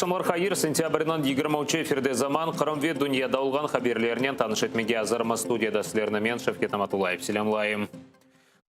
Aqşamlar hayır, sentâbrniñ 23 efirde Zaman, Qırım ve dünyada olğan haberlernen tanış etmege azırmız. Studiyada sizlerni men, Şevket Amatullayev, selâmlayım.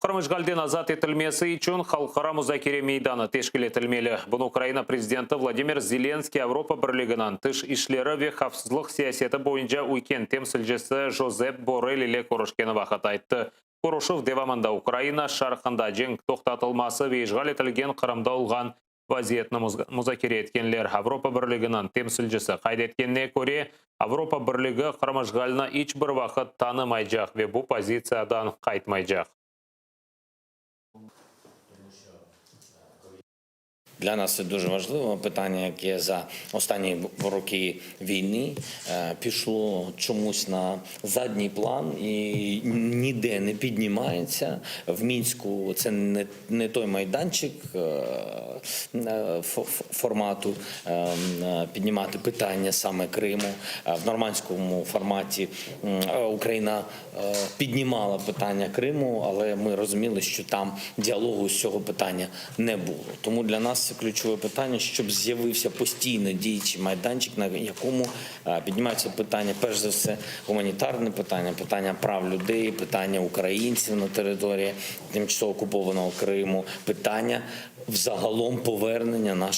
Qırım işğalden azat etilmesi içün halqara muzakere meydanı teşkil etilmeli. Bunı Ukraina prezidenti Vladimir Zelenskiy Avropa Birliginiñ tış işleri ve havfsızlıq siyaseti boyunca üyken temsilcisi Josep Borrell ile körüşkeni vaqıt ayttı. Körüşüv devamında Ukraina şarqında cenk toqtatılması ve işğal etilgen Qırımda olğan vaziyetni muzakere etkenler. Avropa Birliginiñ temsilcisi qayd etkenine köre, Avropa Birligi Qırım işğalini iç bir vaqıt tanımaycaq ve bu pozitsiyadan qaytmaycaq. Для нас це дуже важливе питання, яке за останні роки війни пішло чомусь на задній план і ніде не піднімається. В Мінську це не, не той майданчик формату піднімати питання саме Криму. В нормандському форматі Україна піднімала питання Криму, але ми розуміли, що там діалогу з цього питання не було. Тому для нас це ключове питання, щоб з'явився постійно діючий майданчик, на якому піднімаються питання, перш за все, гуманітарне питання, питання прав людей, питання українців на території тимчасово окупованого Криму, питання взагалом повернення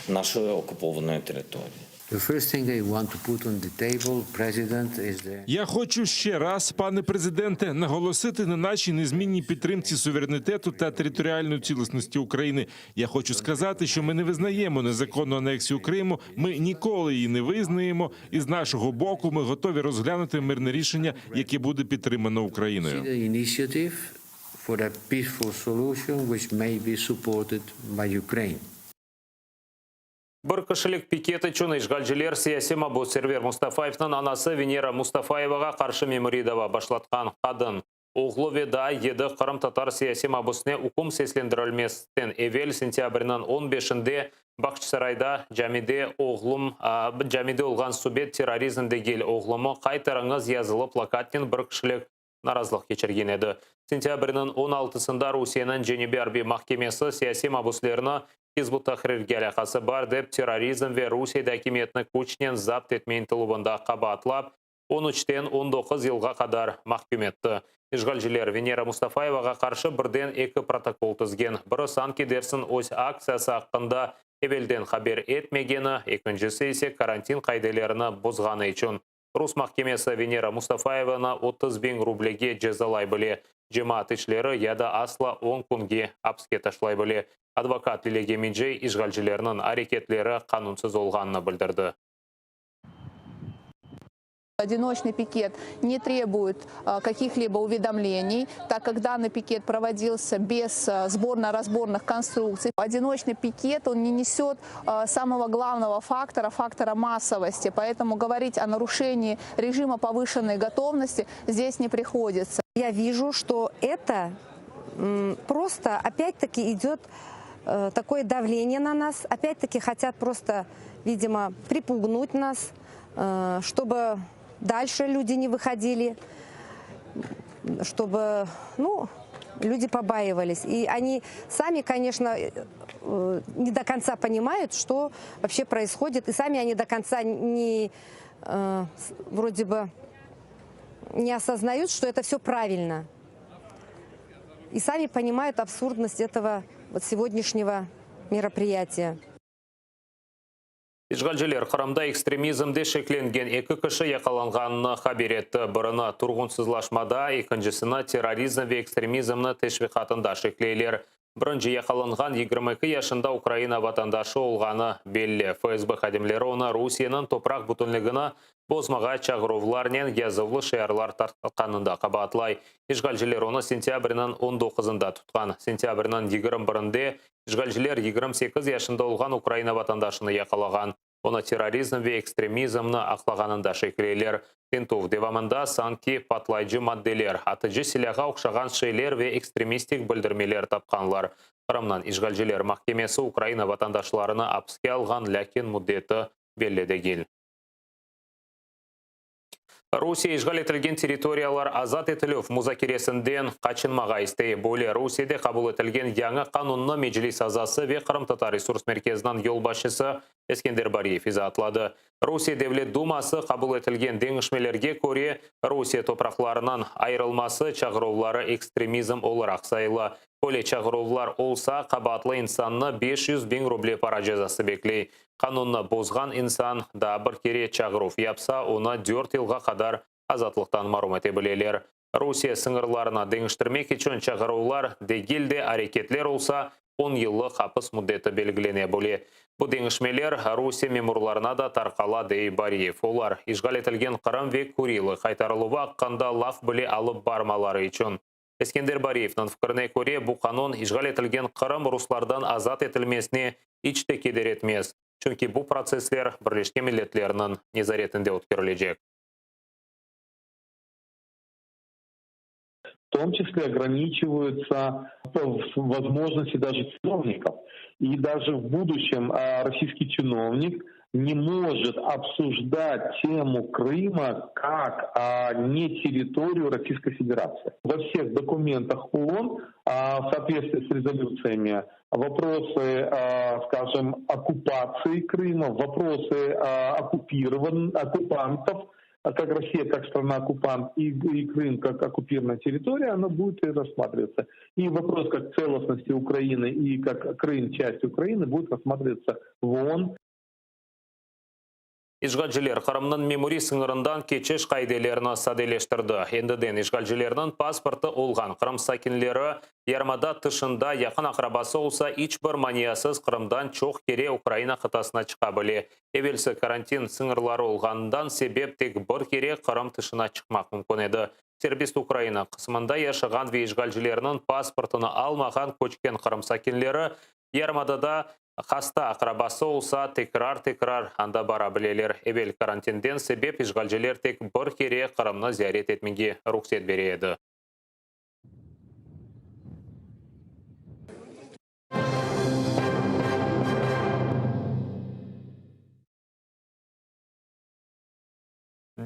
нашої окупованої території. The first thing I want to put on the table, President, is the Я хочу ще раз, пане президенте, наголосити на нашій незмінній підтримці суверенітету та територіальної цілісності України. Я хочу сказати, що ми не визнаємо незаконну анексію Криму. Ми ніколи її не визнаємо. І з нашого боку ми готові розглянути мирне рішення, яке буде підтримано Україною. the initiative for a peaceful solution which may be supported by Ukraine. Bir kişilik piket içün işğalciler siyasiy mabus Server Mustafayevniñ anası Venera Mustafayevağa qarşı memuriy dava başlatqan. Qadın, oğlu ve daa yedi qırımtatar siyasiy mabusine üküm seslendirilmezden evel sentâbrniñ 15-inde Bağçasarayda camide oğlum camide olğan subet terrorizm degil, oğlumı qaytarıñız yazılı plakatnen bir kişilik narazılıq keçirgen edi. Sentâbrniñ 16-sında Rusiyeniñ Cenübiy arbiy mahkemesi siyasiy mabuslerni Hizb ut-Tahrirge alâqası bar dep terrorizm ve Rusiyede akimiyetni küçnen zapt etme ıntıluvında qabaatlap, 13-ten 19 yılğa qadar mahküm etti. İşğalciler Venera Mustafayevağa qarşı birden eki protokol tizgen. Biri sanki dersiñ öz aktsiyası aqqında evelden haber etmegeni, ekincisi ise karantin qaidelerini bozğanı içün. Rus mahkemesi Venera Mustafayevanı 30 biñ rublege cezalay bile, cemaat işleri ya da asla 10 künge apske taşlay bile. Advokat Lilâ Gemeci işğalcilerniñ areketleri qanunsız olğanını bildirdi. Одиночный пикет не требует каких-либо уведомлений, так как данный пикет проводился без сборно-разборных конструкций. Одиночный пикет, он не несет самого главного фактора, фактора массовости, поэтому говорить о нарушении режима повышенной готовности здесь не приходится. Я вижу, что это просто опять-таки идет такое давление на нас, опять-таки хотят просто, видимо, припугнуть нас, чтобы дальше люди не выходили, чтобы, ну, люди побаивались. И они сами, конечно, не до конца понимают, что вообще происходит, и сами они до конца не, вроде бы, не осознают, что это все правильно. И сами понимают абсурдность этого вот сегодняшнего мероприятия. İşğalciler Qırımda ekstremizmde şeklengen eki kişi yaqalanğanını haber etti. Birini turğunsızlaşmada, ekincisini terrorizm ve ekstremizmni teşviqatında şekleyler. Birinci yaqalanğan 22 yaşında Ukraina vatandaşı olğanı belli. FSB hadimleri onı Rusiyeniñ topraq bütünligini bozmağa çağıruvlarnen yazuvlı şiarlar tarqatqanında qabaatlay. İşğalciler onı sentâbrniñ 19-ında tutqan. Sentâbrniñ 21-inde işğalciler 28 yaşında olğan Ukraina vatandaşını yaqalağan. Onı terrorizm ve ekstremizmni aqlağanında şekleyler. Tintüv devamında sanki patlayıcı maddeler, atıcı silâğa oşağan şeyler ve ekstremistik bildirmeler tapqanlar. Qırımnıñ işğalciler mahkemesi Ukraina vatandaşlarını apiske alğan, lâkin müddeti belli degil. Rusiye işğal etilgen territoriyalar azat etilüv muzakeresinden qaçınmağa istey. Böyle Rusiyede qabul etilgen yañı qanunnı Meclis azası ve Qırımtatar resurs merkeziniñ yolbaşçısı Eskender Bariyev izaatladı. Rusiye Devlet duması qabul etilgen deñişmelerge köre, Rusiye topraqlarınıñ ayırılması çağıruvları ekstremizm olaraq sayıla. Böyle çağıruvlar olsa, qabaatlı insannı 500 biñ ruble para cezası bekley. Qanunnı bozğan insan daa bir kere çağıruv yapsa, onı dört yılğa qadar azatlıqtan marum ete bileler. Rusiye sıñırlarını deñiştirmek içün çağıruvlar degil de, areketler olsa, 10 yıllıq apis müddeti belgilene bile. Bu deñişmeler Rusiye memurlarına da tarqala, dey Bariyev. Olar işğal etilgen Qırım ve Kurili qaytarıluvı aqqında laf bile alıp barmaları içün. Eskender Bariyevniñ fikrine köre, bu qanun işğal etilgen Qırım ruslardan azat etilmesine iç te keder etmez, çünki bu protsessler Birleşken Milletlerniñ nezaretinde ötkerilecek. В том числе ограничиваются возможности даже чиновников. И даже в будущем российский чиновник не может обсуждать тему Крыма как не территорию Российской Федерации. Во всех документах ООН в соответствии с резолюциями вопросы, скажем, оккупации Крыма, вопросы оккупантов, как Россия как страна-оккупант и Крым как оккупированная территория, она будет и рассматриваться. И вопрос как целостности Украины и как Крым часть Украины будет рассматриваться в ООН. İşğalciler Qırımnıñ memuriy sıñırından keçiş qaidelerini sadeleştirdi. Endiden işğalcilerniñ pasportı olğan Qırım sakinleri yarımada tışında yaqın aqrabası olsa, iç bir maniasız Qırımdan çoq kere Ukraina qıtasına çıqa bile. Evelsi karantin sıñırları olğanından sebep tek bir kere Qırım tışına çıqmaq mümkün edi. Serbest Ukraina qısmında yaşağan ve işğalcilerniñ pasportını almağan köçken Qırım sakinleri yarımadada hasta aqrabası olsa, tekrar-tekrar anda bara bileler. Evel karantinden sebep işğalciler tek bir kere Qırımnı ziyaret etmege ruhset bere edi.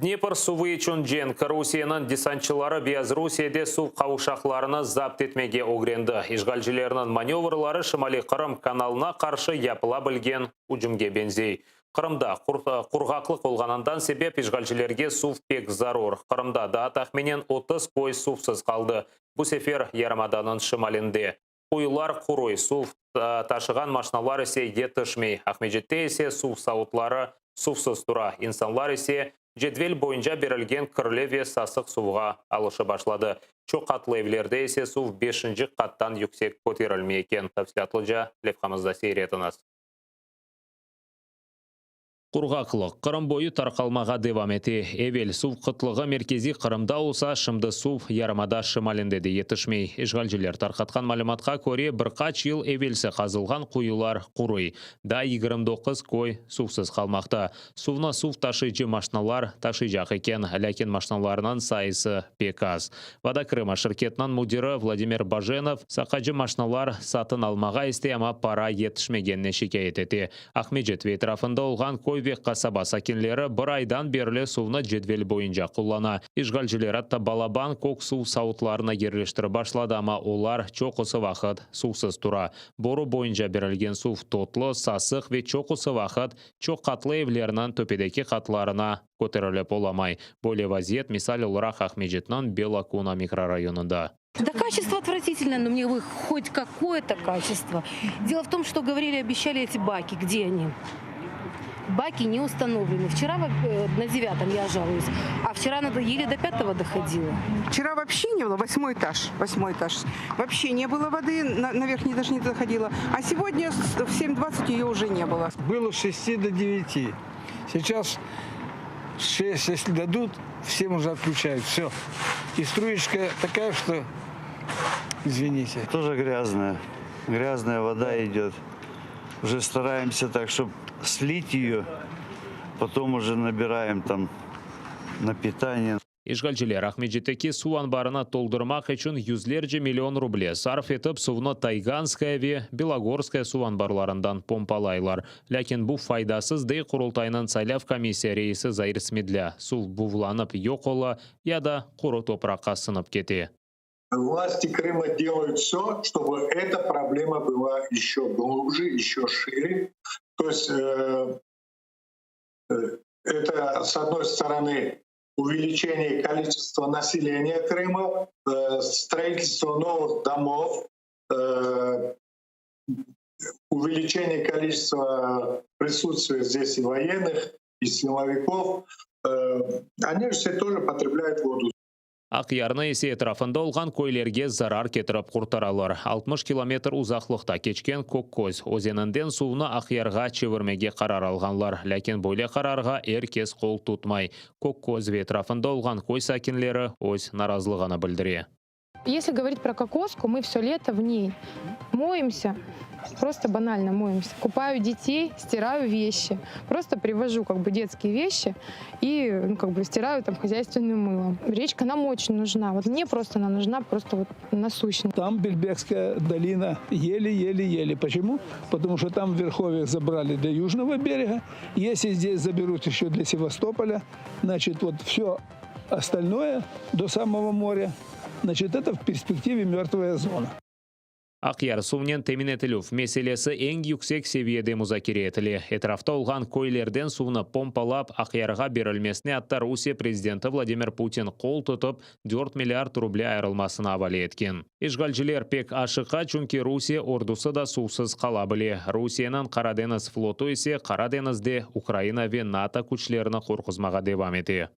Dnepr suvı içün cenk. Rusiyeniñ desantçıları Beyazrusiyede suv qavuşaqlarını zapt etmege ögrendi. İşğalcilerniñ manevrları Şimaliy Qırım kanalına qarşı yapıla bilgen ücümge beñzey. Qırımda qurğaqlıq olğanından sebep işğalcilerge suv pek zarur. Qırımda daa tahminen 30 köy suvsız qaldı. Bu sefer yarımadanıñ şimalinde. Quyular quruy, suv taşığan maşinalar ise yetişmey. Aqmescitte ise suv savutları suvsız tura, insanlar ise cedvel boyunca berilgen kirli ve sasıq suvğa alışıp başladı. Çoq qatlı evlerde ise suv beşinci qattan yüksek köterilmey eken. Tafsilâtlıca levhamızda seyir etiñiz. Qurğaqlıq Qırım boyu tarqalmağa devam ete. Evel suv qıtlığı merkeziy Qırımda olsa, şimdi suv yarımada şimalinde de yetişmey. İşğalciler tarqatqan malümatqa köre, bir qaç yıl evelsi qazılğan quyular quruy. Daa 29 köy suvsız qalmaqta. Suvnı suv taşıyıcı maşinalar taşıycaq eken, lâkin maşinalarnıñ sayısı pek az. Voda Krıma şirketiniñ müdiri Vladimir Bajenov saqacı maşinalar satın almağa istey, amma para yetişmegenine şikâyet ete. Aqmescit ve etrafında olğan köy ve qasaba sakinleri bir aydan berli suvnı cedvel boyunca qullana. İşğalciler atta balaban kök suv savutlarını yerleştirip başladı, amma olar çoqusı vaqıt suvsız tura. Boru boyunca berilgen suv totlu, sasıq ve çoqusı vaqıt çoq qatlı evlerniñ töpedeki qatlarına köterilip olamay. Böyle vaziyet, misal olaraq, Aqmescitniñ Belakuna mikrorayonında. Да качество отвратительное, но мне бы хоть какое-то качество. Дело в том, что говорили, обещали эти баки. Где они? Баки не установлены. Вчера на девятом я жалуюсь, а вчера надо еле до пятого доходила. Вчера вообще не было, восьмой этаж, восьмой этаж. Вообще не было воды, на верхний этаж не доходила. А сегодня в 7.20 ее уже не было. Было с 6 до 9. Сейчас 6, если дадут, всем уже отключают. Все. И струечка такая, что, извините. Тоже грязная. Грязная вода идет. Уже стараемся так, чтобы слить ее. Потом уже набираем там на питание. İşğalciler Aqmescitteki suv anbarını toldurmaq içün yüzlerce million ruble sarf etip, suvnı Tayganskaya ve Belogorskaya suv anbarlarından pompalaylar. Lâkin bu faydasız, dey Qurultaynıñ saylav komissiya reisi Zair Smedlâ, suv buvlanıp yoq ola ya da quru topraqqa sınıp kete. Власти Крыма делают все, чтобы эта проблема была еще глубже, еще шире. То есть э, э, это, с одной стороны, увеличение количества населения Крыма, э, строительство новых домов, увеличение количества присутствия здесь и военных, и силовиков. Они же все тоже потребляют воду. Aqyarnı ise etrafında olğan köylerge zarar ketirip qurtaralar. 60 kilometr uzaqlıqta keçken Kökköz özeninden suvnı Aqyarğa çevirmege qarar alğanlar. Lâkin böyle qararğa er kes qol tutmay. Kökköz ve etrafında olğan köy sakinleri öz narazılığını bildire. Если говорить про Кокоску, мы все лето в ней моемся, просто банально моемся. Купаю детей, стираю вещи. Просто привожу как бы детские вещи и ну, как бы стираю там хозяйственным мылом. Речка нам очень нужна. Вот мне просто она нужна просто вот насущно. Там Бельбекская долина еле-еле-еле. Почему? Потому что там в Верховьях забрали для южного берега. Если здесь заберут еще для Севастополя, значит, вот все остальное до самого моря, значит, это в перспективе мертвая зона. Aqyar suvnen temin etilüv meselesi eñ yüksek seviyede muzakere etile. Etrafta olğan köylerden suvnı pompalap Aqyarğa berilmesine atta Rusiye prezidenti Vladimir Putin qol tutıp, 4 milliard ruble ayırılmasını avale etken. İşğalciler pek aşıqa, çünki Rusiye ordusı da suvsız qala bile. Rusiyeniñ Qara deñiz flotu ise Qara deñizde Ukraina ve NATO küçlerini qorquzmağa devam ete.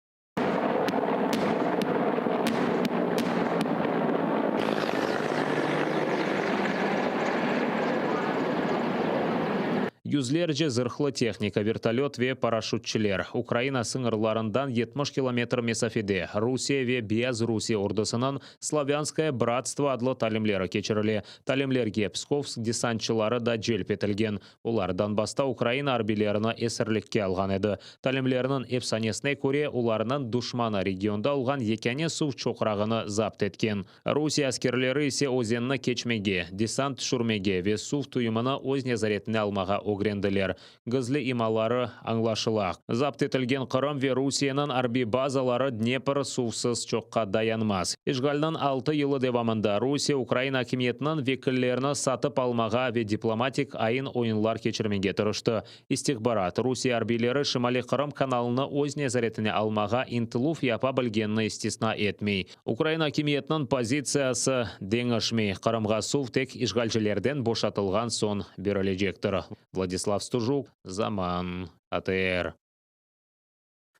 Yüzlerce zırhlı tehnika, vertolöt ve paraşütçiler Ukraina sıñırlarından 70 kilometr mesafede Rusiye ve Beyazrusiye ordusınıñ Slavânskoye bratstvo adlı talimleri keçirile. Talimlerge Pskov desantçıları da celp etilgen. Olar Donbassta Ukraina arbiylerini esirlikke alğan edi. Talimlerniñ efsanesine köre, olarnıñ duşmanı regionda olğan yekâne suv çoqrağını zapt etken. Rusiye askerleri ise özenni keçmege, desant tüşürmege ve suv tuyumını öz nezaretine almağa ögrendiler. Gizli imaları añlaşıla. Zapt etilgen Qırım ve Rusiyeniñ arbiy bazaları Dnepr suvsız çoqqa dayanmaz. İşğalniñ altı yılı devamında Rusiye Ukraina akimiyetiniñ vekillerini satıp almağa ve diplomatik ayın-oyunlar keçirmege tırıştı. İstihbarat, Rusiye arbiyleri Şimaliy Qırım kanalını öz nezaretine almağa ıntıluv yapa bilgenini istisna etmey. Ukraina akimiyetiniñ pozitsiyası deñişmey, Qırımğa suv tek işğalcilerden boşatılğan soñ berilecektir. Vladislav Stujuk, Zaman, ATR.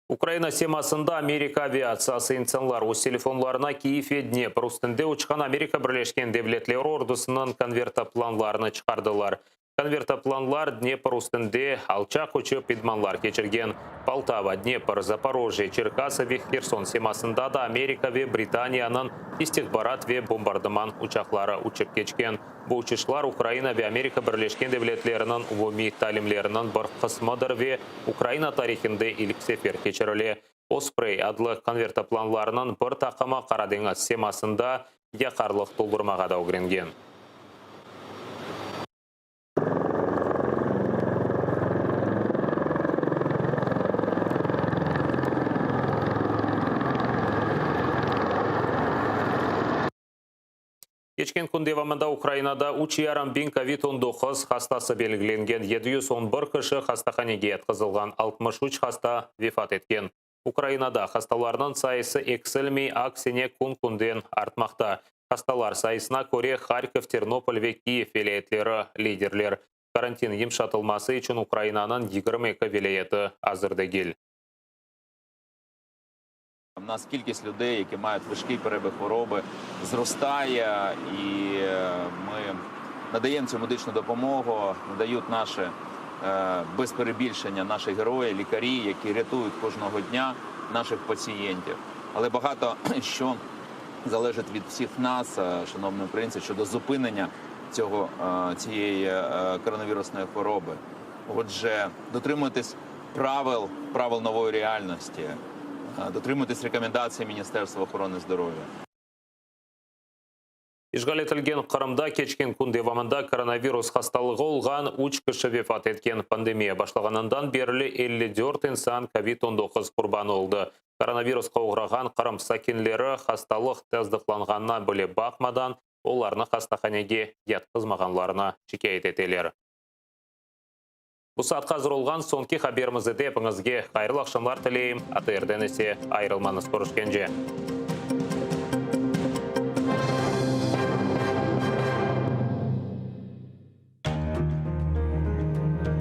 Ukraina semasında Amerika aviatsiyası insanlar öz telefonlarına Kyiv ve Dnepr üstünde uçqan Amerika Birleşken Devletleri ordusınıñ konvertoplanlarını çıqardılar. Konvertoplanlar Dnepr üstünde alçaq uçıp idmanlar keçirgen. Poltava, Dnepr, Zaporojye, Çerkası ve Herson semasında da Amerika ve Britaniyanıñ istihbarat ve bombardıman uçaqları uçıp keçken. Bu uçuşlar Ukraina ve Amerika Birleşken Devletleriniñ umumiy talimleriniñ bir qısmıdır ve Ukraina tarihinde ilk sefer keçirile. Osprey adlı konvertoplanlarnıñ bir taqımı Qara deñiz semasında yaqarlıq toldurmağa da ögrengen. Keçken kün devamında Ukrainada üç yarım biñ kovid 19 hastası belgilengen, 711 kişi hastahanege yatqızılğan, 63 hasta vefat etken. Ukrainada hastalarnıñ sayısı eksilmey, aksine kün-künden artmaqta. Hastalar sayısına köre Harkov, Ternopol ve Kiyev vilâyetleri liderler. Karantin yımşatılması içün Ukrainanıñ 22 vilâyeti azır degil. У нас кількість людей, які мають важкий перебіг хвороби, зростає, і ми надаємо цю медичну допомогу, надають наші без перебільшення наші герої, лікарі, які рятують кожного дня наших пацієнтів. Але багато що залежить від всіх нас, шановні українці, щодо зупинення цього цієї коронавірусної хвороби. Отже, дотримуйтесь правил, правил нової реальності. Дотримуйтесь рекомендацій Міністерства охорони здоров'я. İşğal etilgen Qırımda keçken kün devamında koronavirus hastalığı olğan üç kişi vefat etken. Pandemiya başlağanından berli 54 insan kovid 19 qurbanı oldı. Koronavirusqa oğrağan Qırım sakinleri hastalıq tasdıqlanğanına bile baqmadan, olarnı hastahanege yatqızmağanlarını şikâyet eteler. Bu saatqa azır olğan soñki haberimiz edi. Epiñizge hayırlı aqşamlar tileyim. ATRden ise ayırılmañız. Körüşkence.